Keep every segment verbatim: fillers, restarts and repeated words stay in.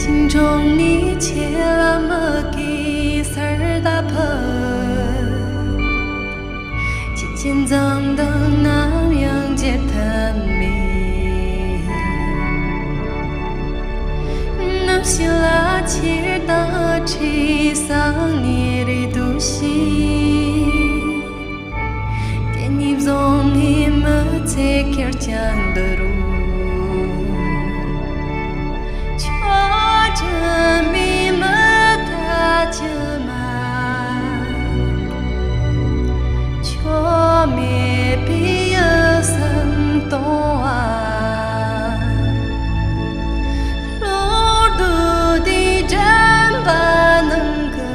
འབྱུང་གནས་ཆེ་ལ་མི་དགེ་སར་ད་ཕུལ། ཆོས་ཅན་མཚན་དང་ནམ་ཡང་བརྗེད་ཐབས་མེད། ནམ་ཞིག་ལ་ཆེར་དང་ཁྲོས་བསམ་ནི་རེ་འདོད་བྱེད། དེ་ཉིད་བཟུང་ནས་མི་ཚེ་ཁེར་རྐྱང་འདི་རུ། ཆོས་ཅན་པའི་མི་ཐ་ཆུ་མ། ཆོས་མེད་པའི་ཡུལ་སེམས་སྟོང་བ། བློ་བདེ་དེ་དྲན་པ་ནང་གི།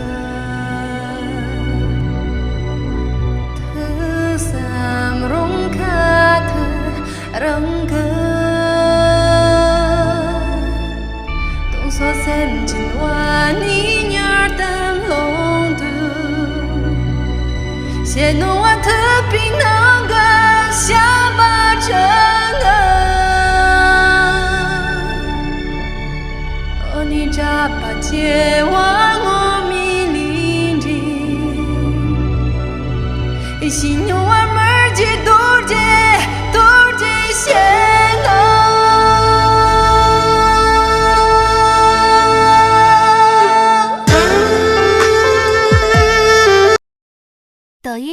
ཐུགས་བསམ་རུང་ཁ་ཐུག་རང་གི། སྟོང་སོ་སེམས་ཅན་བ་ནི་ཉར་དམ་ལོང་དུ། ཞེ་ནོ་བ་ཐུབ་པའི་ནང་གི་བཤད་པ་ཁྲི་ང་། ཨོ་ནི་དྲག་པ་ཆེ་བ་ངོ་མི་ལིང་འདྲི། ཤི་ཉོ་བ་མར་གྱི་རྡོ་རྗེ་རྡོ་རྗེ་ཞེ་ང་།抖音